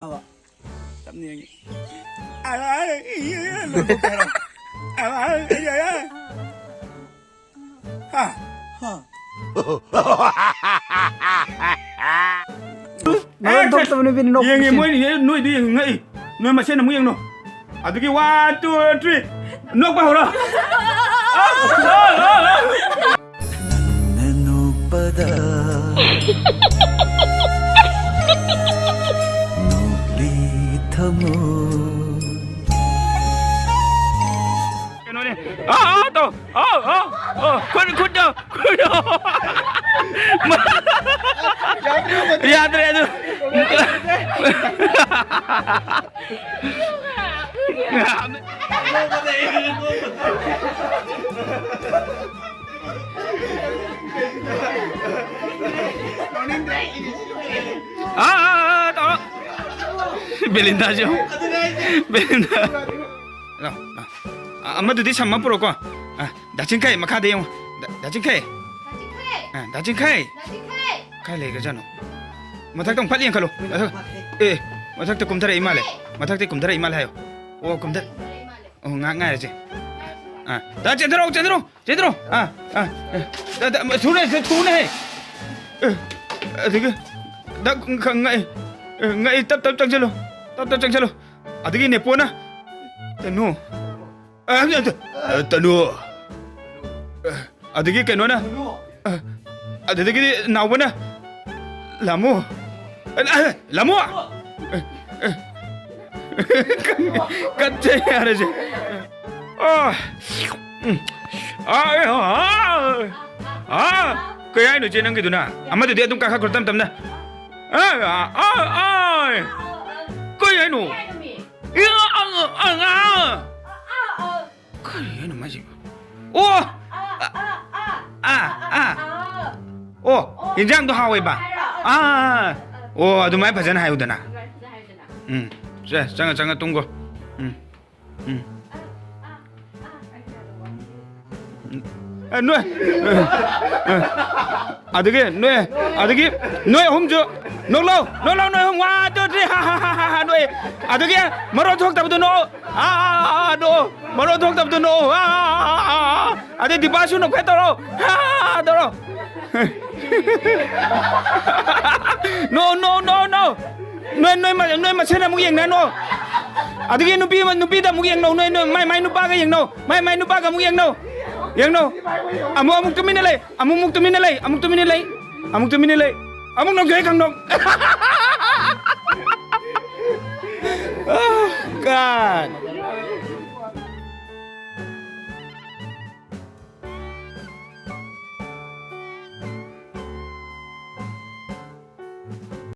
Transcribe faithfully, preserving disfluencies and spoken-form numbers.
ꯇꯞꯅ ꯌꯦꯡꯒꯦ꯫ ꯂꯧꯊꯣꯛꯀꯦ ꯍꯥꯏꯔꯣ? ꯍꯥ? ꯍꯥ? ꯃꯔꯣꯟ ꯊꯣꯛꯇꯕ ꯅꯨꯄꯤꯅ ꯅꯣꯛꯄꯁꯤ꯫ ꯌꯦꯡꯉꯦ, ꯃꯣꯏ ꯌꯦꯡ-, ꯅꯣꯏꯗꯤ ꯌꯦꯡ ꯉꯛꯏ꯫ ꯅꯣꯏ ꯃꯁꯦꯟ ꯑꯃꯨꯛ ꯌꯦꯡꯅꯣ꯫ ꯑꯗꯨꯒꯤ one, two, three꯫ ꯅꯣꯛꯄ ꯍꯧꯔꯣ꯫ ꯅꯪꯅ ꯅꯣꯛꯄꯗ ꯅꯣꯛꯂꯤ ꯊꯃꯣꯏ꯫ ꯀꯩꯅꯣꯅꯦ꯫ ꯑꯥ, ꯑꯥ, ꯇꯧ꯫ ꯑꯥ, ꯑꯥ, ꯑꯥ꯫ ꯈꯨꯠ, ꯈꯨꯠꯇꯣ, ꯈꯨꯠꯇꯣ꯫ ꯌꯥꯗ꯭ꯔꯦ ꯑꯗꯨ꯫ ꯑꯥ, ꯑꯥ, ꯑꯥ, ꯇꯧꯔꯣ꯫ ꯕꯦꯂꯤꯟꯗꯥꯁꯨ꯫ ꯕꯦꯂꯤꯟꯗꯥ꯫ ꯂꯥꯎ, ꯂꯥꯎ꯫ ꯑ-, ꯑꯃꯗꯨꯗꯤ ꯁꯝꯃ ꯄꯨꯔꯛꯑꯣꯀꯣ꯫ ꯑ, ꯗꯥ ꯆꯤꯡꯈꯩ, ꯃꯈꯥꯗ ꯌꯦꯡꯉꯣ꯫ ꯗꯥ, ꯗꯥ ꯆꯤꯡꯈꯩ꯫ ꯗꯥ ꯆꯤꯡꯈꯩ! ꯑ, ꯗꯥ ꯆꯤꯡꯈꯩ! ꯗꯥ ꯆꯤꯡꯈꯩ! ꯀꯥꯏ ꯂꯩꯒ꯭ꯔꯖꯥꯠꯅꯣ? ꯃꯊꯛꯇ ꯑꯃꯨꯛ ꯐꯠ ꯌꯦꯡꯈꯠꯂꯨ꯫ ꯃꯊꯛ-, ꯑꯦ, ꯃꯊꯛꯇ ꯀꯨꯝꯊꯔꯛꯏ ꯃꯥꯜꯂꯦ꯫ ꯃꯊꯛꯇ ꯀꯨꯝꯊꯔꯛꯏ ꯃꯥꯜꯂꯦ ꯍꯥꯏꯌꯣ꯫ ꯑꯣ, ꯀꯨꯝꯊ-, ꯀꯨꯝꯊꯔꯛꯏ ꯃꯥꯜꯂꯦ꯫ ꯑꯣ, ꯉꯥꯏꯍꯥꯛ ꯉꯥꯏꯔꯁꯦ꯫ ꯉꯥꯏꯔꯁꯦ꯫ ꯑ, ꯗꯥ, ꯆꯦꯟꯊꯔꯛꯑꯣ, ꯆꯦꯟꯊꯔꯛꯑꯣ, ꯆꯦꯟꯊꯔꯛꯑꯣ꯫ ꯑ, ꯑ, ꯑ, ꯗꯥ, ꯗꯥ, ꯊꯨꯅꯦ, ꯊꯨꯅꯦ꯫ ꯑ, ꯑꯗꯒꯤ, ꯗꯥ, ꯉ-, ꯉꯛꯑꯦ꯫ ꯑ, ꯉꯛꯑꯦ, ꯇꯞ ꯇꯞ ꯆꯪꯁꯤꯜꯂꯨ꯫ ꯇꯞ ꯇꯞ ꯆꯪꯁꯤꯜꯂꯨ꯫ ꯑꯗꯒꯤ ꯅꯦꯄꯣꯅ, "ꯇꯅꯨ꯫ ꯑ, ꯑ, ꯑ, ꯇꯅꯨ꯫ ꯑ, ꯑꯗꯒꯤ ꯀꯩꯅꯣꯅ, ꯑ, ꯑꯗꯨꯗꯒꯤꯗꯤ ꯅꯥꯎꯕꯅ, 'ꯂꯥꯃꯨ꯫ ꯑ, ꯑ, ꯂꯥꯃꯨ!' ꯑ, ꯑ, ꯀꯠꯁꯦ ꯌꯥꯔꯦꯁꯦ꯫ ꯑ, ꯎꯝ꯫ ꯑ, ꯑ, ꯑ, ꯑ, ꯀꯩ ꯍꯥꯏꯅꯣ, ꯏꯆꯦ, ꯅꯪꯒꯤꯗꯨꯅ? ꯑꯃꯗꯨꯗꯤ ꯑꯗꯨꯝ ꯀꯥꯈꯠꯈ꯭ꯔꯣ, ꯇꯞ ꯇꯞꯅ꯫ ꯑ, ꯑ, ꯑ, ꯑ꯫ ꯀꯩ ꯍꯥꯏꯅꯣ? ꯀꯩ ꯍꯥꯏꯅꯣꯃꯤ? ꯏ, ꯑ, ꯑ, ꯑ, ꯑ, ꯑ꯫ ꯑ, ꯑ, ꯑ꯫ ꯀꯔꯤ ꯍꯥꯏꯅꯣ ꯃꯥꯏꯁꯤꯕꯣ? ꯑꯣ! ꯑ, ꯑ, ꯑ, ꯑ, ꯑ, ꯑ꯫ ꯑ꯫ ꯑꯣ, ꯑꯣ, ꯏꯟꯖꯥꯡꯗꯣ ꯍꯥꯎꯋꯦꯕ? ꯍꯥꯏꯔꯣ꯫ ꯑ, ꯑ, ꯑ꯫ ꯑꯣ, ꯑꯗꯨꯃꯥꯏꯅ ꯐꯖꯅ ꯍꯥꯏꯌꯨꯗꯅ꯫ ꯑꯗꯨꯃꯥꯏꯅ ꯐꯖꯅ ꯍꯥꯏꯌꯨꯗꯅ꯫ ꯎꯝ, ꯁꯦ, ꯆꯪꯉ, ꯆꯪꯉ ꯇꯨꯝꯒꯣ꯫ ꯎꯝ, ꯎꯝ꯫ ꯑ, ꯑ, ꯑ, ꯑ꯫ ꯑꯦ, ꯅꯣꯏ꯫ ꯑꯦ, ꯑꯦ꯫ ꯑꯗꯒꯤ ꯅꯣꯏ, ꯑꯗꯒꯤ ꯅꯣꯏ ꯑꯍꯨꯝꯁꯨ ꯅꯣꯛꯂꯧ, ꯅꯣꯛꯂꯧ, ꯅꯣꯏ ꯑꯍꯨꯝ꯫ One, two, three꯫ ꯍꯥ, ꯍꯥ, ꯍꯥ, ꯑꯗꯨꯒꯤ ꯃꯔꯣꯟ ꯊꯣꯛꯇꯕꯗꯨ ꯅꯣꯛꯑꯣ꯫ ꯑꯥ, ꯑꯥ, ꯑꯥ, ꯑꯥ, ꯅꯣꯛꯑꯣ꯫ ꯃꯔꯣꯟ ꯊꯣꯛꯇꯕꯗꯨ ꯅꯣꯛꯑꯣ꯫ ꯑꯥ, ꯑꯥ, ꯑꯥ, ꯑꯥ, ꯑꯥ꯫ ꯑꯗꯩ ꯗꯤꯄꯥꯁꯨ ꯅꯣꯛꯐꯦꯠ ꯇꯧꯔꯣ꯫ ꯑꯥ, ꯑꯥ, ꯑꯥ, ꯇꯧꯔꯣ꯫ No, no, no, no. ꯅꯣꯏ, ꯅꯣꯏ ꯃ-, ꯅꯣꯏ ꯃꯁꯦꯟ ꯑꯃꯨꯛ ꯌꯦꯡꯅꯅꯣ꯫ ꯑꯗꯨꯒꯤ ꯅꯨꯄꯤ ꯑꯃ, ꯅꯨꯄꯤꯗ ꯑꯃꯨꯛ ꯌꯦꯡꯅꯧ꯫ ꯅꯣꯏ, ꯅꯣꯏ, ꯃꯥꯏ, ꯃꯥꯏ ꯅꯨꯄꯥꯒ ꯌꯦꯡꯅꯧ꯫ ꯃꯥꯏ, ꯃꯥꯏ ꯅꯨꯄꯥꯒ ꯑꯃꯨꯛ ꯌꯦꯡꯅꯧ꯫ ꯌꯦꯡꯅꯧ꯫ ꯑꯃꯨꯛ, ꯑꯃꯨꯛ ꯇꯨꯃꯤꯟꯅ ꯂꯩ꯫ ꯑꯃꯨꯛ, ꯑꯃꯨꯛ ꯇꯨꯃꯤꯟꯅ ꯂꯩ꯫ ꯑꯃꯨꯛ ꯇꯨꯃꯤꯟꯅ ꯂꯩ꯫ ꯑꯃꯨꯛ ꯇꯨꯃꯤꯟꯅ ꯂꯩ꯫ ꯑꯃꯨꯛ ꯅꯣꯛꯆꯩ ꯈꯪꯅꯣꯛ꯫ Oh, God.